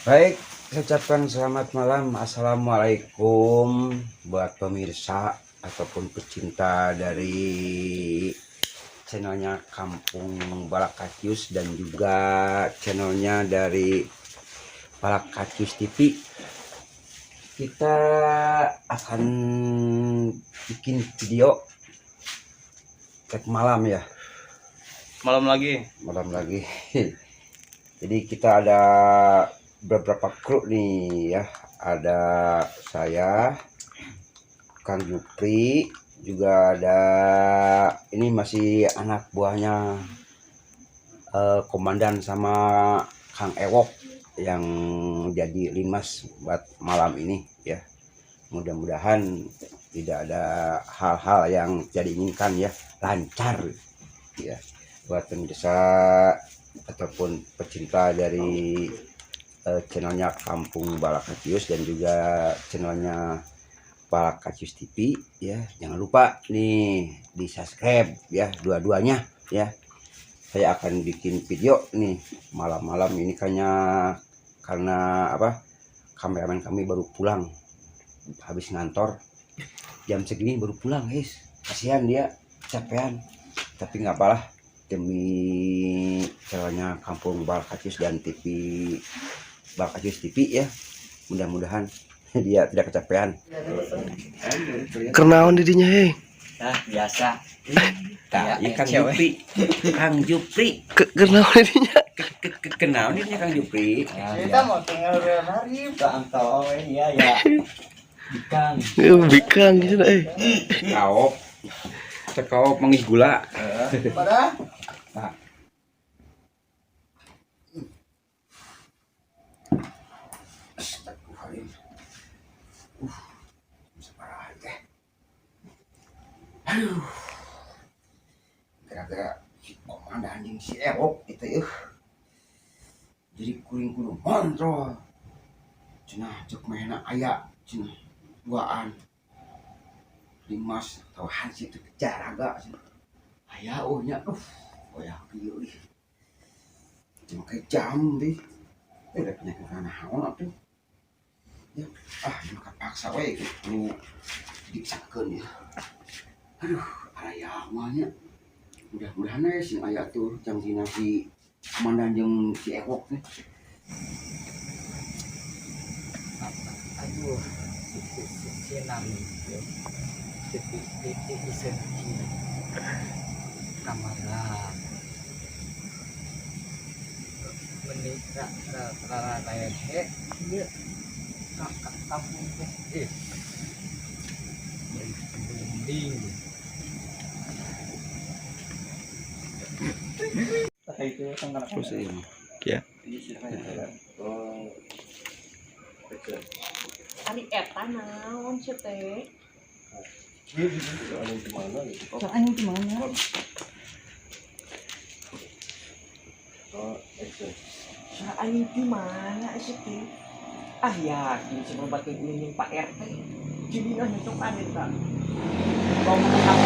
Baik, saya ucapkan selamat malam. Assalamualaikum buat pemirsa ataupun pecinta dari channelnya Kampung Balakacus dan juga channelnya dari Balakacus TV. Kita akan bikin video cek malam ya. Malam lagi. Malam lagi. Jadi kita ada beberapa kru nih ya. Ada saya, Kang Jupri, juga ada ini masih anak buahnya komandan sama Kang Ewok yang jadi limas buat malam ini ya. Mudah-mudahan tidak ada hal-hal yang tidak diinginkan ya, lancar ya. Buat pemirsa ataupun pecinta dari channelnya Kampung Balakacus dan juga channelnya Balakacus TV ya, jangan lupa nih di subscribe ya dua-duanya ya. Saya akan bikin video nih malam-malam ini kayaknya karena apa, kameramen kami baru pulang habis ngantor jam segini baru pulang guys, kasihan dia capean, tapi nggak apalah demi channelnya Kampung Balakacus dan TV Balakacus TV ya, mudah-mudahan dia tidak kecapean. Kenaon didinya hei. Ah, biasa. Nah, ya, Kang Jupri, Kang Jupri, Kenaon didinya. Kenal nih Kang Jupri. Kita mau tinggal hari angkau ya ya. Bikang. Bikang gitu eh. Kaop, cekaop mangis gula. Pada? Nah. Astagfirullahaladzim. Sabaraha teh. Aduh. Gara-gara si komandan jeung si Ewok itu euh. Jadi kuring kudu kontrol. Cenah cek mahena aya cenah duaan. Limas atau hansip teh jaraga cenah. Aya oh nya oh ya kieu ih. Cuma kayak jam deh. Udah penyakit naon atuh. Ya, ah maka paksa we kudu dipaksakeun ya. Aduh, aya mah nya. Mudah-mudahan we sing aya tuh jangjina si komandan jeung si Ewok teh. Aduh, si nami titik isenki kamara meni ra ra ra rehe ieu kampung teh mending. Terus ini. Ya. Ari eta naon sih teh? Anjing di mana? Anjing di mana sih teh? Ah yakin sih berobat ke gini Pak RT. Jadi ah nyocok aneh tak. Mau HP.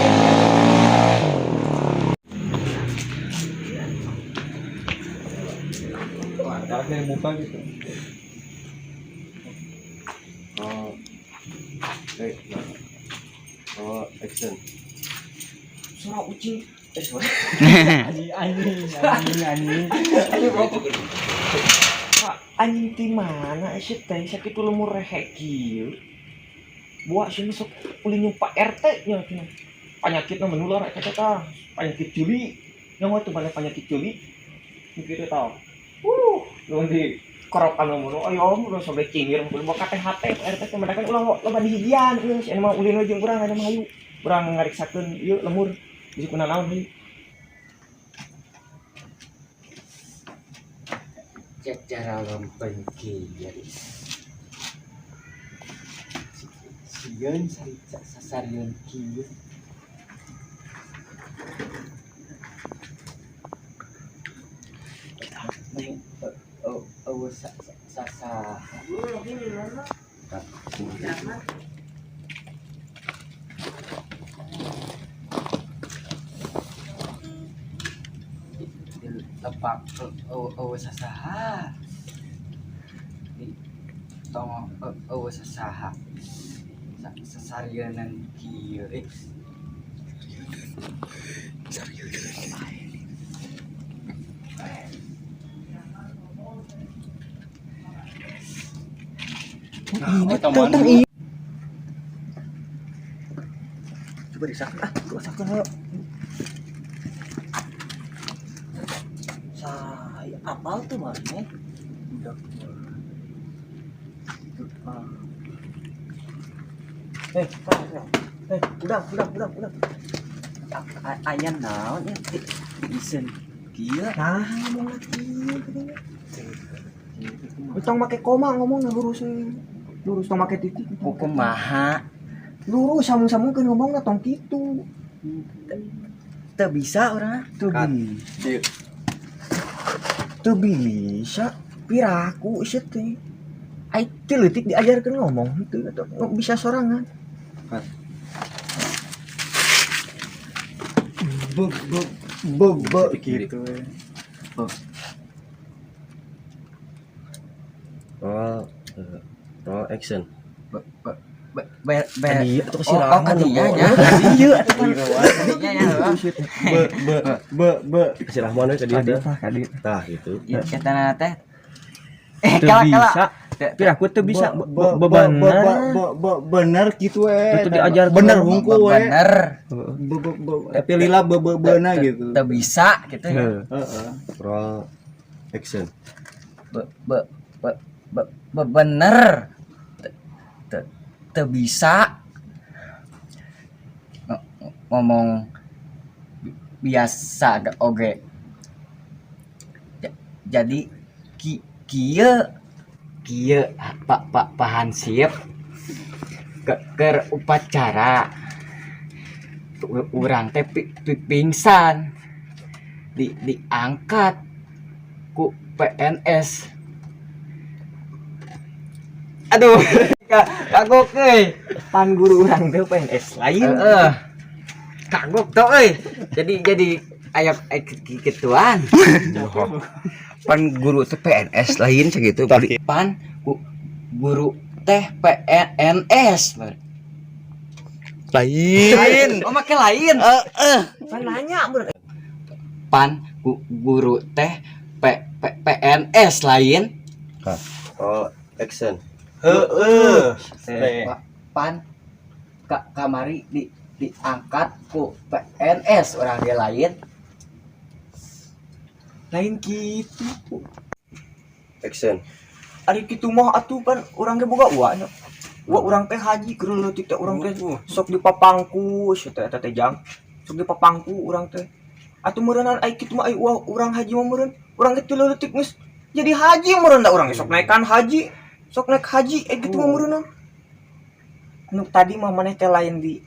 Darahnya yang muka gitu. Oh. Oh, action. Suara ucing. Sorry. Anjing anjing anjing anjing. Ayo bawa. Pak, anjing di mana sih teh? Sakit lemur rehek kieu. Buat sini sok ulin Pak RT nya cenah. Penyakitna menular eta teh tah. Penyakit juli. Nyawa tuh banyak penyakit juli. Kitu tah. Lu di korokan mun ayo ulah sampai cingir mun bawa KTHT RT teh madakan ulah loba dihijian geus anu mah ulin we jeung urang anu mah hayu. Urang ngariksakeun ieu lemur bisi kuna naon hayu. Cek cara lompen kieu. Sieun sasarian kieu. Oh, sasa. Lepak oh sasaha. Tong eueuh sasaha. Sasarieun kieu eh. Coba disakit ah, coba sakit ayo. Saya apal tuh mana? Eh, eh, udah, udah, udah, udah. Aya naon ya diisen kieu. Nah, ngomong lagi. Tong make koma ngomongna lurus lurus tong make titik. Kumaha? Lurus sambung-sambungkeun ngomongna tong kitu. Teu bisa urang. Teu bisa. Teu bisa. Piraku ieu teh. Ai teu leutik diajarkeun ngomong henteu atuh bisa sorangan. Be be be be gitu. Roll, roll action. Be be be be be. Kadieu atuh Oh, oh kadinya nya. Iya. Kadinya nya heuh. Be be be be. Si Rahman we kadieu Kadieu teh. tah kadieu. Tah gitu. Ya eta teh. Eh, Teu kala kala. bisa. Piraku teu bisa Be be bebener. be be bener gitu we. Itu diajarkeun. Bener hungkul we. Bener. Be be be. Tapi lila be be beuna gitu. Teu bisa gitu ya. Heeh. Roll action. Be be be be, be bener. Teu teu bisa ngomong biasa oge. Jadi ki kieu kieu Pak Pak Pak Hansip ke upacara urang teh pingsan diangkat ku PNS. Aduh, kagok euy. Pan guru urang teh PNS lain. Heeh. Kagok tuh euy. Jadi aya kituan. Pan guru teh PNS lain segitu. Pan guru teh PNS. Lain. Oh, make lain. Pan nanya beureum. Pan guru teh P, P, PNS lain. Roll action. Heeh. Pan kamari diangkat ku PNS orang dia lain. Lain kitu. Action. Ari kitu mah atuh pan urang ge boga ua nya. Ua urang teh haji keur leutik teh urang teh sok dipapangku sia teh eta teh jang. Sok dipapangku urang teh. Atuh meureunnan ai kitu mah ai ua urang haji mah meureun. Urang ge teu leutik geus jadi haji meureun da urang ge sok naekan haji. Sok naik haji eh kitu mah meureunnan. Nu tadi mah maneh teh lain di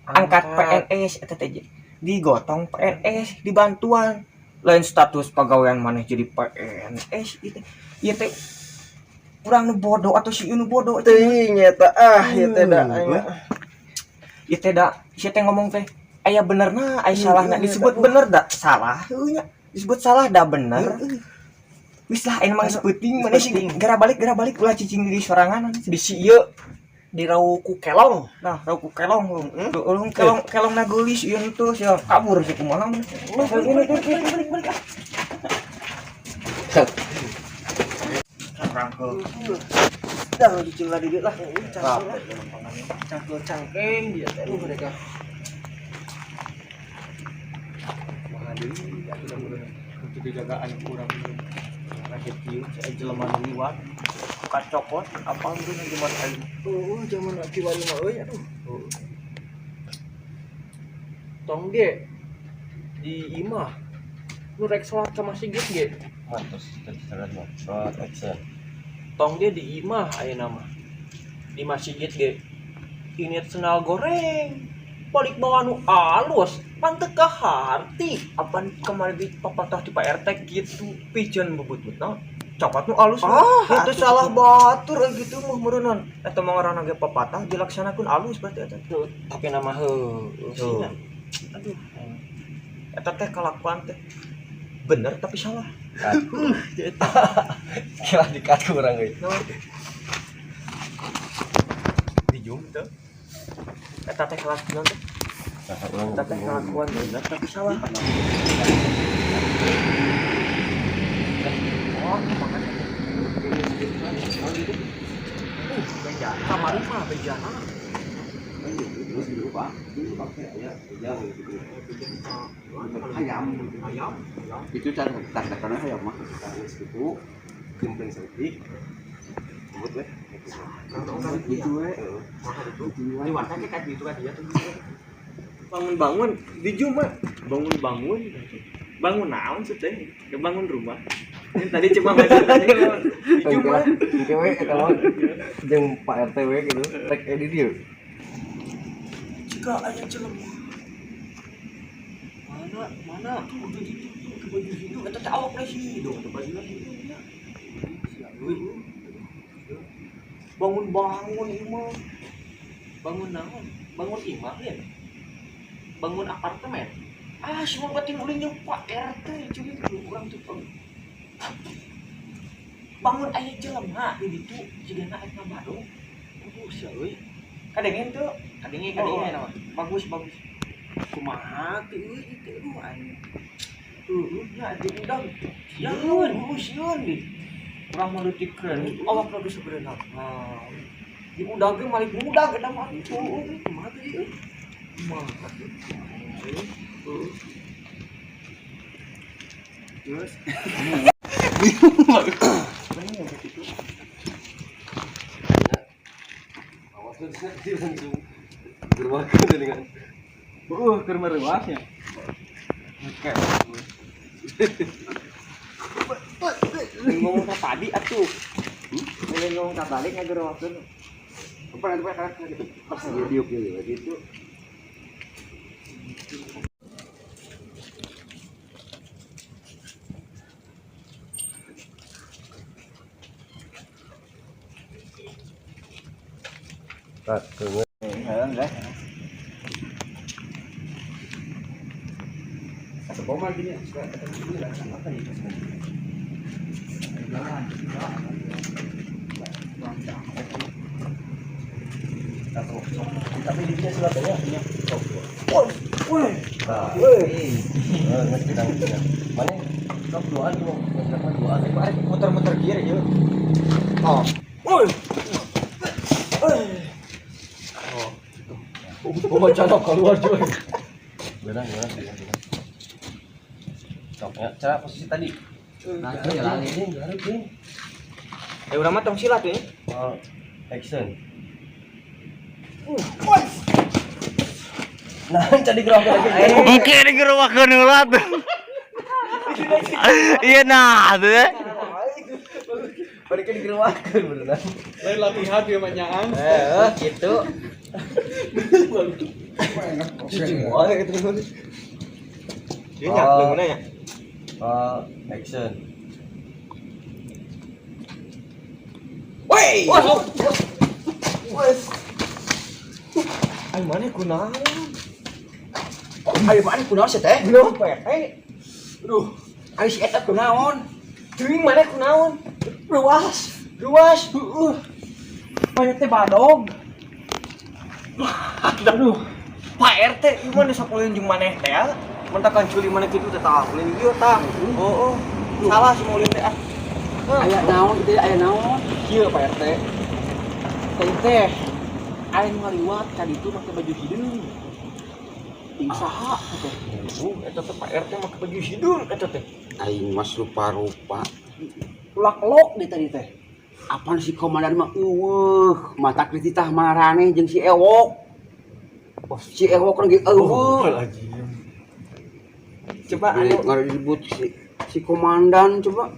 angkat PNS eta teh digotong PNS dibantuan. Lain status pegawaian maneh jadi PNS ieu teh. Ieu teh urang nu bodoh atau si nu bodoh Teuing eta ah ieu teh da. Ieu teh da si teh ngomong teh aya benerna aya salahna disebut bener da salah heuh nya disebut salah da bener. Wis lah ayeuna mah geus peuting maneh sih gera balik ulah cicing di sorangan Bisi ieu di rauku kelong. Nah, rauku kelong ulung kelong kelong na geulis ieu henteu sia kabur sih kumaha maneh. Balik ah. Rangkel. Dah cicing lah di dieu lah. Cangkel cangkeng dia teh mereka. Untuk jagaan kurang rakyat kieu jelema nu liwat. Kacokot apa meureun zaman ayeuna. Oh, zaman kiwari mah euy aduh. Tong ge di imah nu rek salat ka masjid ge. Terus roll action. Tong ge di imah ayeuna mah. Di masjid ge ini senal goreng. Balik bawa nu alus, pan teu kaharti. Apaan kemarin di papatah di Pak RT gitu pigeon bebut-but cokot nu alus itu salah batur gitu mah meureunnan eta mah ngaranna ge papatah dilaksanakeun alus berarti eta Tuh, tapi nama heuh Tuh. Aduh. Eta teh kelakuan teh bener tapi salah. Kira dikat kurang euy. Dijum teu. Eta teh kelakuan teh. Eta teh kelakuan bener tapi salah. Oh, makanya. Kamari mah bejana. Terus dulu Pak, dulu pakai ya, jauh gitu. Hayam, Ayam. itu cara karena hayam mah geus gitu, Gempeng saeutik. Sebut we. gitu we. Ini warna kayak gitu kan dia tuh. Bangun-bangun di Jumat, bangun-bangun. Bangun naon sih teh? Bangun rumah. Ini tadi cuma tadi di Jumat. Cewek eta mah jeung Pak RT we gitu, rek edit dieu. Jika aya jelema. Mana mana tuh udah gitu tuh ke baju hidung eta teh awak na hidung teh baju hidung ya. Bangun-bangun imah. Bangun naon? Bangun imah ya. Bangun apartemen. Ah, semua batin ulin jeung Pak RT cuy urang tuh. Bangun aya jelema di ditu jigana rek ngabadong. Aduh sia euy. Kadengin tuh, kadengin kadengin oh, bagus bagus. Kumaha tuh euy itu aduh aing. Heueuh nya di udang. Sieun, heueuh sieun di. Urang mah leutik keren, awak lagi sebenarnya. Nah, di udang ge malik muda eta mah heueuh kumaha teh euy. Kumaha tuh? Heueuh. Terus Awas lu langsung gerwakeun dengan. Keur meruas ya. Oke. Ngomong ka tadi atuh. Ngomong ka balik ngagerowakeun. Apa nanti Pak gitu. Pas dia diuk gitu gitu. Cut, keungeut. Satu koma gini ya. Apa nih? Tapi di dia Surabaya punya sok dua. Nah, ngerti ngerti. Mana? Sok duaan tuh, ngerti duaan. Muter-muter gear ieu. Oh. Woi. Oh, macam keluar cuy. Benar, benar, benar. Sok ya, cara posisi tadi. Nah, jalan ini, jalan ini. Ya urang mah tong silat ya. Oh, action. Nah, jadi gerok lagi. Mungkin digerowakeun heula tuh. Iya nah tuh. Balikin digerowakeun beneran. Lain latihan dia mah nyaang. Gitu. Cicing wae gitu. Dia nyak leungeunna nya. Action. Woi. Wes. Ai mana kunaon? Ayo mana kunaon sih teh? Belum Pak RT. Aduh, Ayo si eta kunaon? teuing mana kunaon? Ruas, ruas, heueuh. Banyak teh badog. Aduh. Pak RT, ieu mah sapoleun jeung maneh teh ya. Mentakan culi maneh kitu teh tah ulin ieu tah. Heeh. Salah si ulin teh ah. Aya naon kitu aya naon? Kieu Pak RT. Teh teh aya nu ngaliwat ka ditu make baju hideung. Ting saha teh? Eta teh Pak RT make baju hideung eta teh. Aing mas rupa-rupa. Lak-lok di tadi teh. Apaan si komandan mah eueuh, mata dititah maraneh jeung si Ewok. Oh, si Ewok lagi eueuh. Coba anu Ngaribut si komandan coba.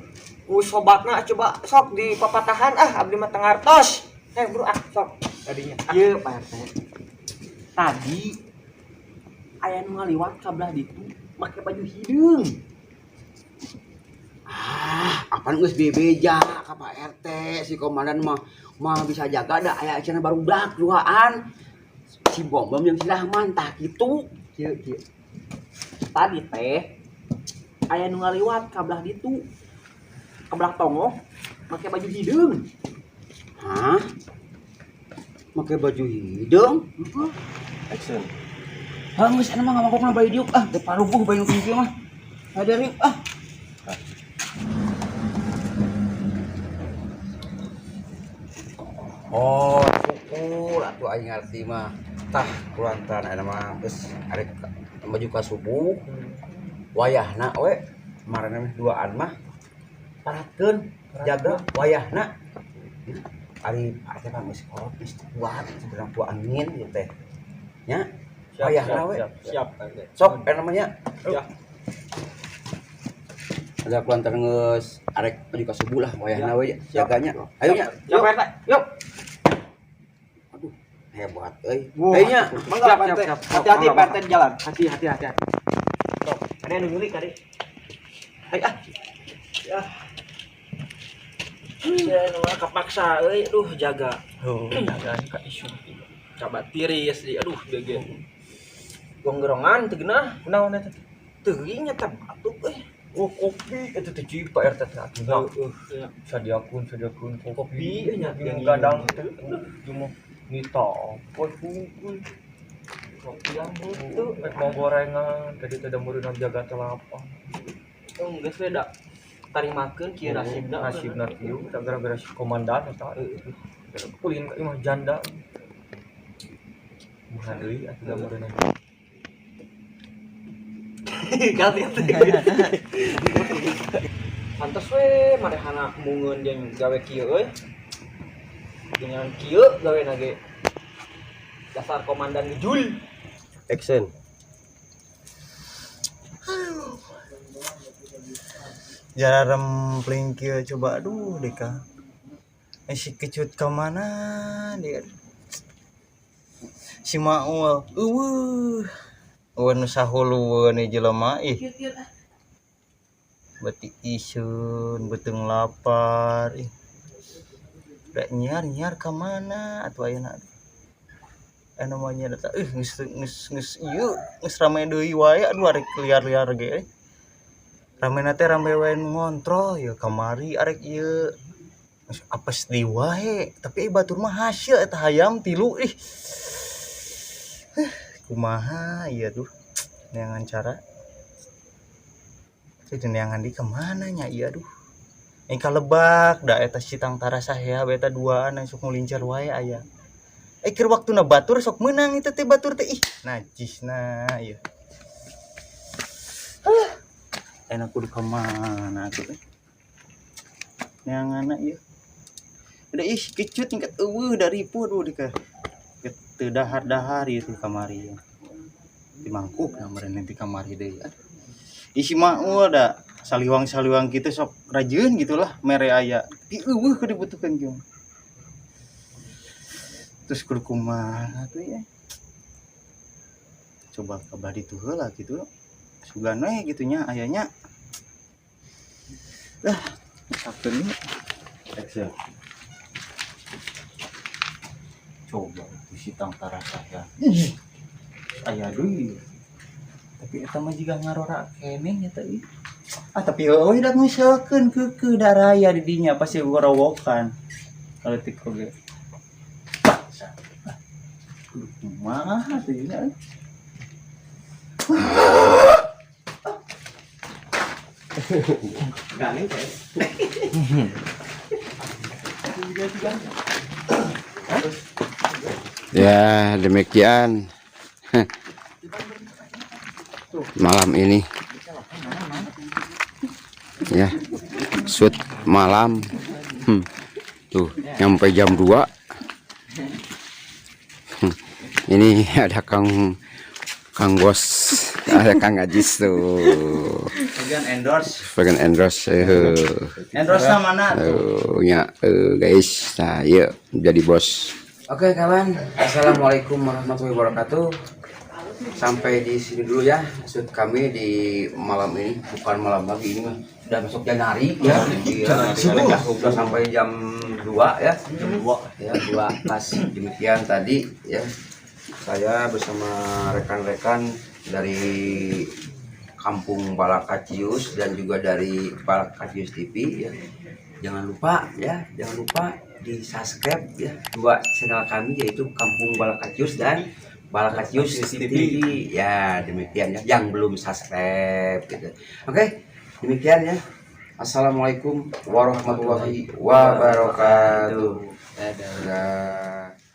ku sobatna coba sok di papatahan ah abdi mah tengartos. Bro ah sok tadinya. Ieu Pak RT. Tadi aya nu ngaliwat ka belah ditu make baju hideung. Ah, apaan geus bebeja ka Pak RT si komandan mah mah bisa jaga da aya cenah barudak duaan. Si Bom-bom jeung si Rahman tah kitu. Kieu kieu. Tadi teh aya nu ngaliwat ka belah ditu. Ka belah tongoh make baju hideung. Hah? Make baju hideung. Action. Hah, geus anu mah ngamangkokna bae diuk ah, teu paruguh bae nu kieu mah. Ada riuk ah. Oh, syukur atuh aing ngarti mah. Tah kulantaran aya mah geus arek maju ka subuh. Wayahna we marana mah duaan mah paratkeun jaga wayahna. Ari ate mah geus kolot geus kuat sebenarnya tua angin ieu teh. Nya wayahna we. Siap, Pak RT. Sok eta namanya. Ya. Ada kulantaran geus arek maju ka subuh lah wayahna we jaganya. Ayo nya. Siap, Pak RT. Yuk. Aduh, hebat euy. Wah. Ayo nya. Mangga Siap, Pak RT. siap, siap. Hati-hati Pak RT di jalan. Hati, hati, hati. Sok, ada yang nyulik tadi. Ayo ah. Ya. Ya, nu kepaksa euy, aduh jaga. Oh, jagaan ka isu. Coba tiris di aduh bege. Gonggerongan teu geunah. Kunaon eta? Teuing eta batuk euy. Oh, kopi eta teh cik Pak RT teh atuh. Heeh. Sadiakeun sadiakeun Kopi nya jeung gadang teh. Jeung nita. Poe pungkul. Kopi yang henteu. Rek mau gorengan, tadi teh da meureunna jaga telapang. Geus we da tarimakeun kieu nasibna. Nasibna kieu da gara-gara si komandan eta. Gara kulin ka imah janda. Bukan deui atuh da meureunna. Kali pantes we manehana mungeun jeung gawe kieu euy. Dengan kieu gawe na ge. Dasar komandan ngejul. Action. Jara rempling kieu coba aduh deka. Si kecut ka mana dia? Si Maul, eueuh. Eueuh nu sahulueun ieu jelema ih. Beuti iseun, beuteung lapar ih. Da nyiar-nyiar ka mana atuh ayeuna? Anu mah nya eta geus geus geus ieu geus rame deui wae aduh arek liar-liar ge. Ramena teh rame wae nu ngontrol ya kamari arek ieu. Geus apes deui wae, tapi batur mah hasil eta hayam tilu ih. Kumaha ieu tuh neangan cara. Teh neangan di kemana nya ieu aduh. Engka kalebak da eta si tangtara sahea eta duaan sok ngulincar wae aya. Keur waktuna batur sok meunang itu teh batur teh ih najisna ieu. Enak kudu ka mana atuh teh. Neanganna ieu. Udah ih kecut tingkat eueuh dari ripuh aduh dika. Teu dahar-dahar ieu teh kamari. Di mangkuk na meureun nanti kamari deui. Ih si Maul da saliwang-saliwang kitu sok rajin gitulah mere aya. Tapi eueuh kudu dibutuhkeun kieu. Terus kudu kumaha tuh ya. Coba ka ditu heula kitu. Sugan we kitu nya ayanya. Lah, sakeun Action. Coba itu si tangtara saya. Aya deui. Tapi eta mah jiga ngarora keneh nya teh ih. Ah tapi eueuh da misalkeun keukeuh da raya di dinya pasti gorowokan. Kalau tik oge. Paksa. Kudu kumaha teh nya. Gane teh. Ya, demikian malam ini. Ya, shoot malam. Tuh, nyampe jam 2. Ini ada Kang Bos, ada Kang Ajis tuh. Bagian endorse. Bagian endorse. Endorse mana tuh? Ya, guys. Nah, yuk jadi bos. Oke kawan, assalamualaikum warahmatullahi wabarakatuh. Sampai di sini dulu ya shoot kami di malam ini, bukan malam lagi ini mah sudah masuk Januari ya. Iya, sudah sampai jam 2 ya. Jam 2 ya, 2 pas. Demikian tadi ya. Saya bersama rekan-rekan dari Kampung Balakacius dan juga dari Balakacius TV ya. Jangan lupa ya, jangan lupa di subscribe ya dua channel kami, yaitu Kampung Balakacus dan Balakacus TV. Ya, demikian ya. Yang belum subscribe gitu. Oke, demikian ya. Assalamualaikum warahmatullahi wabarakatuh. Dadah. Dadah.